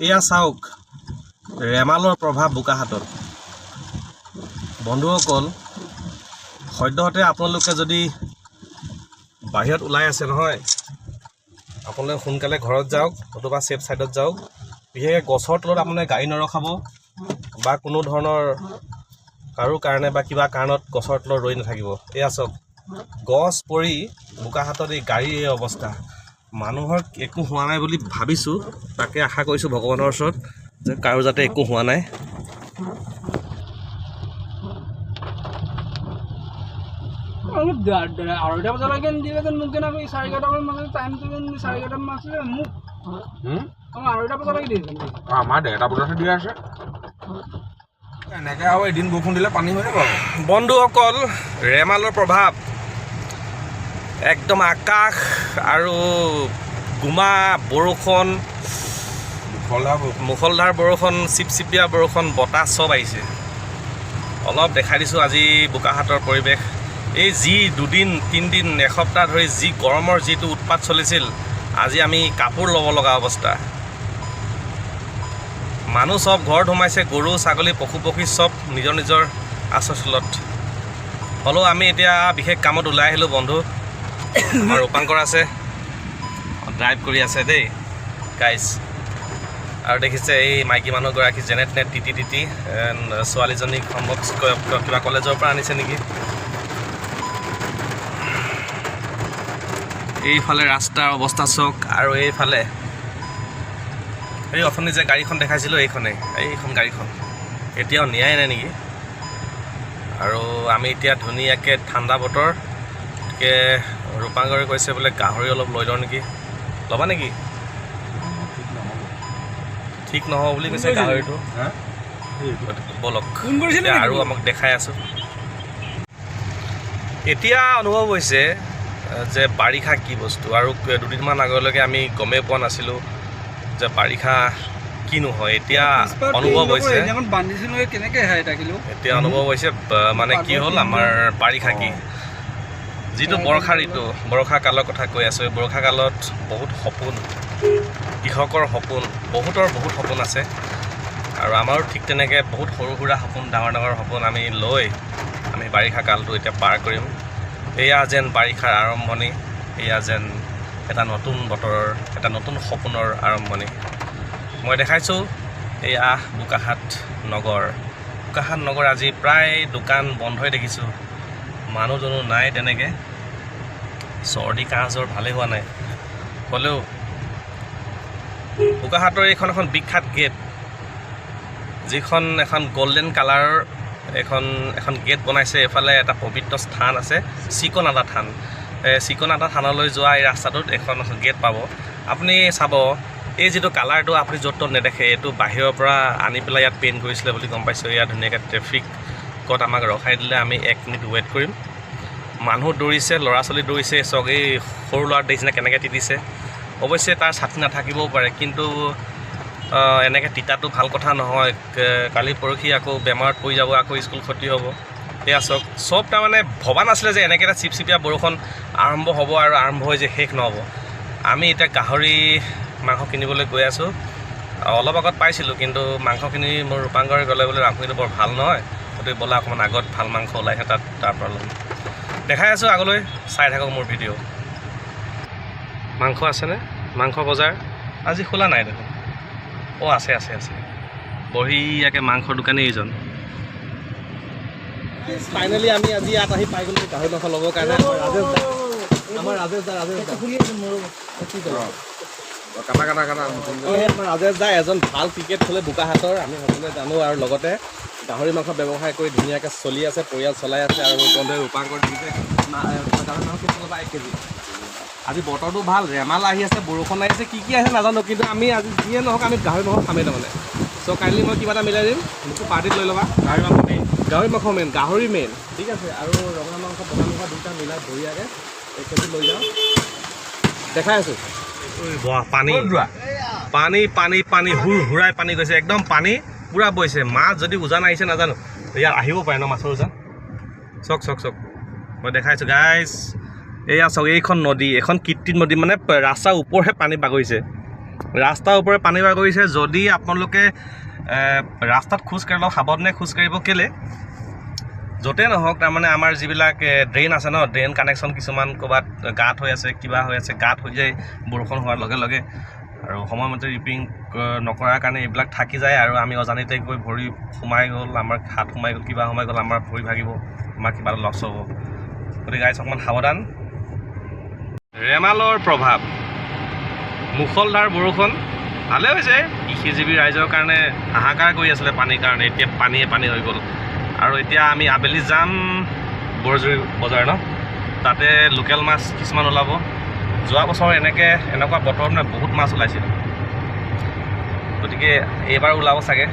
এয়া চাওক, ৰেমালৰ প্ৰভাৱ বোকাখাতত। বন্ধুসকল, সদ্যহতে আপোনালোকে যদি বাহিৰত ওলাই আছে নহয়, আপোনালোকে সোনকালে ঘৰত যাওক নতুবা ছেফ ছাইডত যাওক। বিশেষকৈ গছৰ তলত আপোনালোকে গাড়ী নৰখাব বা কোনো ধৰণৰ কাৰো কাৰণে বা কিবা কাৰণত গছৰ তলত ৰৈ নাথাকিব। এয়া চাওক, গছ পৰি বোকাখাতত এই গাড়ীৰ এই অৱস্থা। মানুহৰ একো হোৱা নাই বুলি ভাবিছোঁ, তাকে আশা কৰিছোঁ ভগৱানৰ ওচৰত যে কাৰো যাতে একো হোৱা নাই। অলপ 2:30 বজালৈকে নিদিলে যেন মোক যেন আকৌ 4:15 মাজতে টাইমটো যেন 4:15 আছিলে মোক। অঁ, 2:30 বজালৈকে দিয়ে। আমাৰ 1:30 বজাতহে দিয়া আছে। এনেকৈ আৰু এদিন বৰষুণ দিলে পানী হৈ যাব আকৌ। বন্ধুসকল, ৰেমালৰ প্ৰভাৱ একদম আকাশ আৰু গোমা বৰষুণ, মুখলধাৰ বৰষুণ। মুখলধাৰ বৰষুণ, চিপচিপীয়া বৰষুণ, বতাহ চব আহিছে। অলপ দেখাই দিছোঁ আজি বোকাখাতৰ পৰিৱেশ। এই যি দুদিন তিনিদিন এসপ্তাহ ধৰি যি গৰমৰ যিটো উৎপাত চলিছিল, আজি আমি কাপোৰ ল'ব লগা অৱস্থা। মানুহ চব ঘৰত সোমাইছে, গৰু ছাগলী পশু পক্ষী চব নিজৰ নিজৰ আশ্ৰয়স্থলত। হ'লেও আমি এতিয়া বিশেষ কামত ওলাই আহিলোঁ। বন্ধু আমাৰ ৰূপাংকৰ আছে, ড্ৰাইভ কৰি আছে দেই গাইজ। আৰু দেখিছে এই মাইকী মানুহগৰাকী যেনে তেনে তিতি তিতি ছোৱালীজনীক সম্ভৱ কিবা কলেজৰ পৰা আনিছে নেকি। এইফালে ৰাস্তাৰ অৱস্থা চাওক। আৰু এইফালে এই অথনি যে গাড়ীখন দেখাইছিলোঁ, এইখনেই, এইখন গাড়ীখন এতিয়াও নিয়াই নাই নেকি। আৰু আমি এতিয়া ধুনীয়াকৈ ঠাণ্ডা বতৰ, গতিকে ৰূপাংকৰে কৈছে বোলে গাহৰি অলপ লৈ লওঁ নেকি, ল'বা নেকি? ঠিক নহ'ব বুলি কৈছে গাহৰিটো। ব'লক। ফোন কৰিছিলে এতিয়া নেকি? আৰু আমাক দেখাই আছোঁ। এতিয়া অনুভৱ হৈছে যে বাৰিষা কি বস্তু। আৰু দুদিনমান আগলৈকে আমি গমেই পোৱা নাছিলোঁ যে বাৰিষা কিনো হয়। এতিয়া অনুভৱ হৈছে। সেইদিনাখন বান্ধিছিলোঁ, কেনেকৈ হেৰাই থাকিলোঁ। এতিয়া অনুভৱ হৈছে মানে কি হ'ল আমাৰ বাৰিষা কি, যিটো বৰ্ষা ঋতু, বৰ্ষা কালৰ কথা কৈ আছোঁ। এই বৰ্ষা কালত বহুত সপোন, কৃষকৰ সপোন, বহুতৰ বহুত সপোন আছে। আৰু আমাৰো ঠিক তেনেকৈ বহুত সৰু সুৰা সপোন, ডাঙৰ ডাঙৰ সপোন আমি লৈ আমি বাৰিষা কালটো এতিয়া পাৰ কৰিম। এয়া যেন বাৰিষাৰ আৰম্ভণি, এয়া যেন এটা নতুন বতৰৰ, এটা নতুন সপোনৰ আৰম্ভণি। মই দেখাইছোঁ এয়া বোকাখাত নগৰ। বোকাখাত নগৰ আজি প্ৰায় দোকান বন্ধই দেখিছোঁ, মানুহ জনো নাই তেনেকৈ। চৰ্দি কাহ জ্বৰ ভালেই হোৱা নাই। হ'লেও বোকাখাতৰ এইখন এখন বিখ্যাত গেট, যিখন এখন গল্ডেন কালাৰৰ এখন এখন গেট বনাইছে। এইফালে এটা পবিত্ৰ স্থান আছে, চিকনাদা থান। এই চিকনাদা থানলৈ যোৱা এই ৰাস্তাটোত এখন গেট পাব আপুনি। চাব, এই যিটো কালাৰটো আপুনি য'ত ত'ত নেদেখে, এইটো বাহিৰৰ পৰা আনি পেলাই ইয়াত পেইণ্ট কৰিছিলে বুলি গম পাইছোঁ। ইয়াত ধুনীয়াকৈ ট্ৰেফিকত আমাক ৰখাই দিলে, আমি 1 মিনিট ৱেইট কৰিম। মানুহ দৌৰিছে, ল'ৰা ছোৱালী দৌৰিছে। চাওক, এই সৰু ল'ৰা দেখিছেনে কেনেকৈ তিতিছে। অৱশ্যে তাৰ ছাতি নাথাকিবও পাৰে, কিন্তু এনেকৈ তিতাটো ভাল কথা নহয়। কালি পৰহি আকৌ বেমাৰত পৰি যাব, আকৌ স্কুল ক্ষতি হ'ব। এয়া চাওক, চব তাৰমানে ভবা নাছিলে যে এনেকৈ এটা চিপচিপীয়া বৰষুণ আৰম্ভ হ'ব আৰু আৰম্ভ হৈ যে শেষ নহ'ব। আমি এতিয়া গাহৰি মাংস কিনিবলৈ গৈ আছোঁ। অলপ আগত পাইছিলোঁ, কিন্তু মাংসখিনি মোৰ ৰূপাংকৰে গ'লে বোলে মাংসখিনি বৰ ভাল নহয়, গতিকে ব'লা অকণমান আগত ভাল মাংস ওলাইছে তাত, তাৰ পৰা ল'ম। দেখাই আছোঁ আগলৈ, চাই থাকক মোৰ ভিডিঅ'। মাংস আছেনে? মাংস বজাৰ আজি খোলা নাই দেখোন। অঁ, আছে আছে আছে, বঢ়িয়াকৈ মাংসৰ দোকানী এইজন। ফাইনেলি আমি আজি ইয়াত আহি পাই গ'লো গাহৰি মাংস ল'বৰ কাৰণে। আমাৰ ৰাজেশ দা, আমাৰ ৰাজেশ দা, ৰাজেশ দা। কি ক'লে? কাটা কাটা কাটা। এই আমাৰ ৰাজেশ দা এজন ভাল ক্ৰিকেট খেলে বোকাখাতৰ, আমি সকলোৱে জানো। আৰু লগতে গাহৰি মাংস ব্যৱসায় কৰি ধুনীয়াকৈ চলি আছে, পৰিয়াল চলাই আছে। আৰু মোৰ বন্ধুৱে ৰূপাংকৰ দেখিছে, গাহৰি মাংস কেজি ল'বা? 1 কেজি। আজি বতৰটো ভাল, ৰেমাল আহি আছে, বৰষুণ আহিছে, কি কি আহিছে নাজানো, কিন্তু আমি আজি যিয়ে নহওক আমি গাহৰি মাংস খামেই তাৰমানে। চ' কাইণ্ডলি মই কিবা এটা মিলাই দিম, মোকো পাৰ্টিত লৈ ল'বা। গাহৰি মাংস মেইন। গাহৰি মাংস মেইন, গাহৰি মেইন, ঠিক আছে। আৰু ৰঙা মাংস, বগা মাংস দুটা মিলাই বঢ়িয়াকৈ 1 কেজি লৈ যাওঁ। দেখাই আছোঁ। পানী পানী পানী পানী, হুৰ হুৰাই পানী গৈছে, একদম পানী পূৰা বৈছে। মাছ যদি উজান আহিছে নাজানো, ইয়াত আহিব পাৰে ন মাছৰ উজান। চাওক চাওক চাওক, মই দেখাইছোঁ গাইজ। এয়া চাওক, এইখন নদী, এখন কৃত্ৰিম নদী, মানে ৰাস্তাৰ ওপৰহে পানী বাগৰিছে। ৰাস্তাৰ ওপৰে পানী বাগৰিছে। যদি আপোনালোকে ৰাস্তাত খোজকাঢ়ে, অলপ সাৱধানে খোজকাঢ়িব। কেলৈ য'তে নহওক, তাৰমানে আমাৰ যিবিলাক ড্ৰেইন আছে ন, ড্ৰেইন কানেকশ্যন কিছুমান ক'ৰবাত গাঁত হৈ আছে, কিবা হৈ আছে, গাঁত হৈ যায় বৰষুণ হোৱাৰ লগে লগে। আৰু সময়মতে ৰিপেয়াৰিং নকৰাৰ কাৰণে এইবিলাক থাকি যায় আৰু আমি অজানিতে গৈ ভৰি সোমাই গ'ল, আমাৰ হাত সোমাই গ'ল, কিবা সোমাই গ'ল, আমাৰ ভৰি ভাগিব, আমাৰ কিবা এটা লছ হ'ব। গতিকে গাইজ, অকণমান সাৱধান। ৰেমালৰ প্ৰভাৱ, মুষলধাৰ বৰষুণ। ভালে হৈছে, কৃষিজীৱী ৰাইজৰ কাৰণে হাহাকাৰ কৰি আছিলে পানীৰ কাৰণে, এতিয়া পানীয়ে পানী হৈ গ'ল। আৰু এতিয়া আমি আবেলি যাম বৰজুৰি বজাৰ ন, তাতে লোকেল মাছ কিছুমান ওলাব। যোৱা বছৰ এনেকুৱা বতৰত মানে বহুত মাছ ওলাইছিল, গতিকে এইবাৰ ওলাব চাগে।